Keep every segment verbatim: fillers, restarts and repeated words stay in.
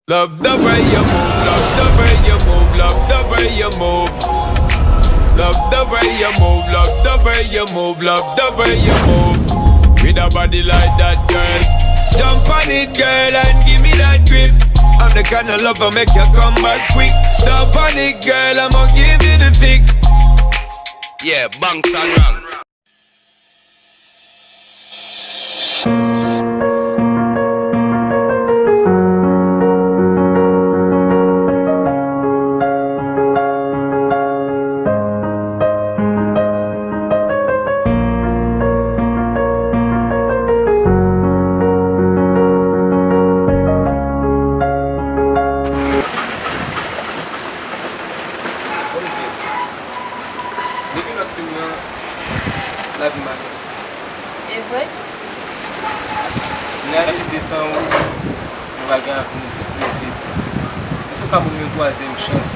Love the way you move, love the way you move, love the way you move. Love the way you move, love the way you move, love the way you move. With a body like that, girl. Jump on it, girl, and give me that grip. I'm the kind of lover make you come back quick. Jump on it, girl, I'ma give you the fix. Yeah, Banks and Ranks. Depi lòt fim nan, lavi m pa fèt. E vre? M reyalize san ou, mwen pa gen avni pou m viv. Èske w ka ban m yon twazyèm chans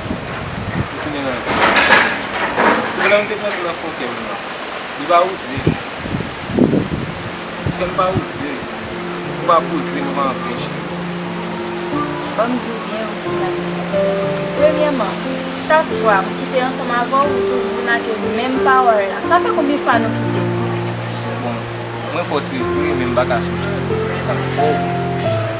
pou tounen nan vi m? Se pandan m te plante nan fon kè m nan. Li pa wouze. Kè m pa wouze. Ou pa poze m anfen, cheri. Ban m di w byen, Woodjina. Premyèman, chak fwa m kite ansanm avè w, ou toujou vin ak menm pawòl la. Sa fè konbyen fwa nou kite? Bon, mwen fè w se vre, men m pa ka sonje. Kisa m fè w?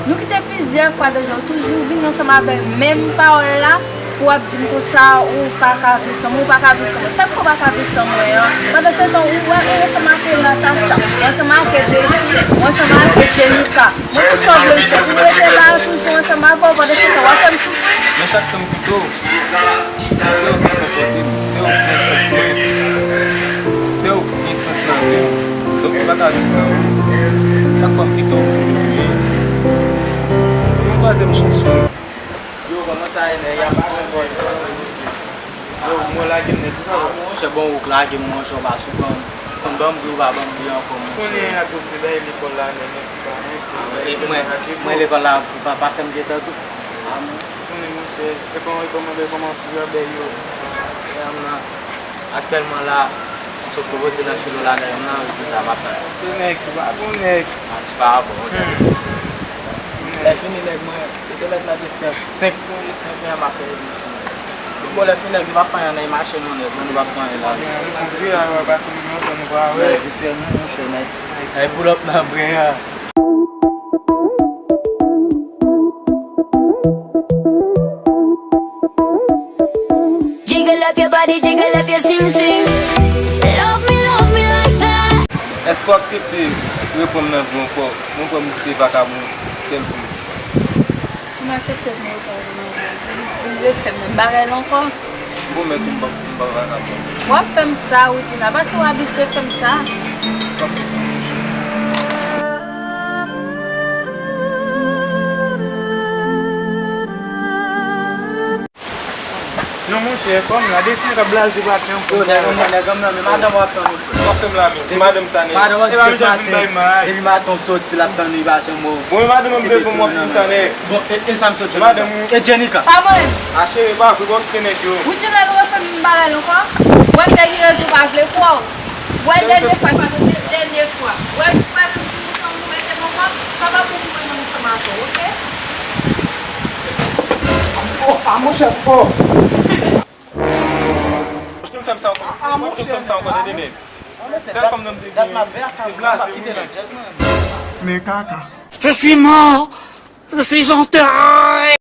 Nou kite plizyè fwa deja, ou toujou vin ansanm avè menm pawòl la. Pou w ap di m konsa, ou pa ka viv san mwen, ou pa ka viv san mwen. Sa k fè w pa ka viv san mwen an? Pandan se tan, ou wè, ou ansanm ak Natacha, ou ansanm ak Jessie, ou ansanm ak Jenica. Mwen, pou sa w vle m fè? Pou m rete la a toujou ansanm avè w, pandan se tan, w ap fè m soufri? Men chak tan m kite w, se ou ki konfòte m, se ou ki gen sans mwen, se ou ki gen sans nan vi m. Donk, m pa ka viv san ou. Chak fwa m kite w, m toujou bliye. Yon twazyèm chans, cheri. Yo, kòman sa ye, nèg? Y ap pase bò. Yo, mwen lage m nèt. Ah, monchè, bon, ou k lage m, monchè, ou pa sou ban m. Konn ban m bri, ou pa ban m bri ankò, monchè. Konnen y ap pouse bay lekòl la, nèg, nèg ki pa nèg. Mwen, mwen lekòl la, pa, pa fè m gentan tou. Ah, monchè. Konnen, monchè, e kòman, e kòman, e kòman, yo, bèy yo. Aktyèlman la, m sot pwopoze nan filo la, nèg m nan, rezilta m ap tann. Se nèg ki pa bon nèg. Match pa bon, nèg. Lè fini, nèg mwen, li te mèt mande senk, senk pou li, senk mil m ap fè li fini. Bon, lè fini, nèg, li pa fè anyen nan, li mache non, nèg, mwen, li pa fè anyen la. Nèg, nou konpli, a, nou pase nou lontan, nou pa wè. Nèg, di se nou, monchè, nèg. Nèg, pull up nan bren an. Jiggle up your body, jiggle up your ting ting. Love me, love me like that. Èske w aksepte reprann m nan vi w ankò? Mwen kwè m se vakabon sèl kou. M aksepte pou m reprann ou nan vi m. Ou vle fè m menm bagay la ankò? M pwomèt ou m p ap, m p ap vakabon. W ap fè m sa, Woodjina, paske w abitye fè m sa. W ap fè sa. Non, monchè, fò m la. Depi nèg ap blaze pa fè yon... Yo, nèg, nèg, nèg, nèg, men madanm w ap tann ou, frè. W ap fè m la, men. Madanm sa, nèg. Madanm w ap di ke maten, depi maten w soti, l ap tann ou, li pa janm wè w. Bon, e madanm m te fè m w ap di sa, nèg. Bon, e, e sa m sot di. Madanm ou. E Jenica. Pa mwen. A, cheri, pa vre, bon, se nèg yo. Ou di lè nou refè m bagay la ankò. Wè, nèg yo di w pa vle kwè w. Wè, dènye fwa, dènye fwa. Wè, wè, nou si nou tann nou mete m ankò, sa pa pou mwen menm ansanm avè w, oke? Oh, ah, monchè, oh. Fè m sa ankò. Ah, ah, monchè. Fè m sa ankò, tande, nèg. Sèl fanm nan m te genyen, se blaze ou, nèg. Men kaka. Je suis mort. Je suis enterré.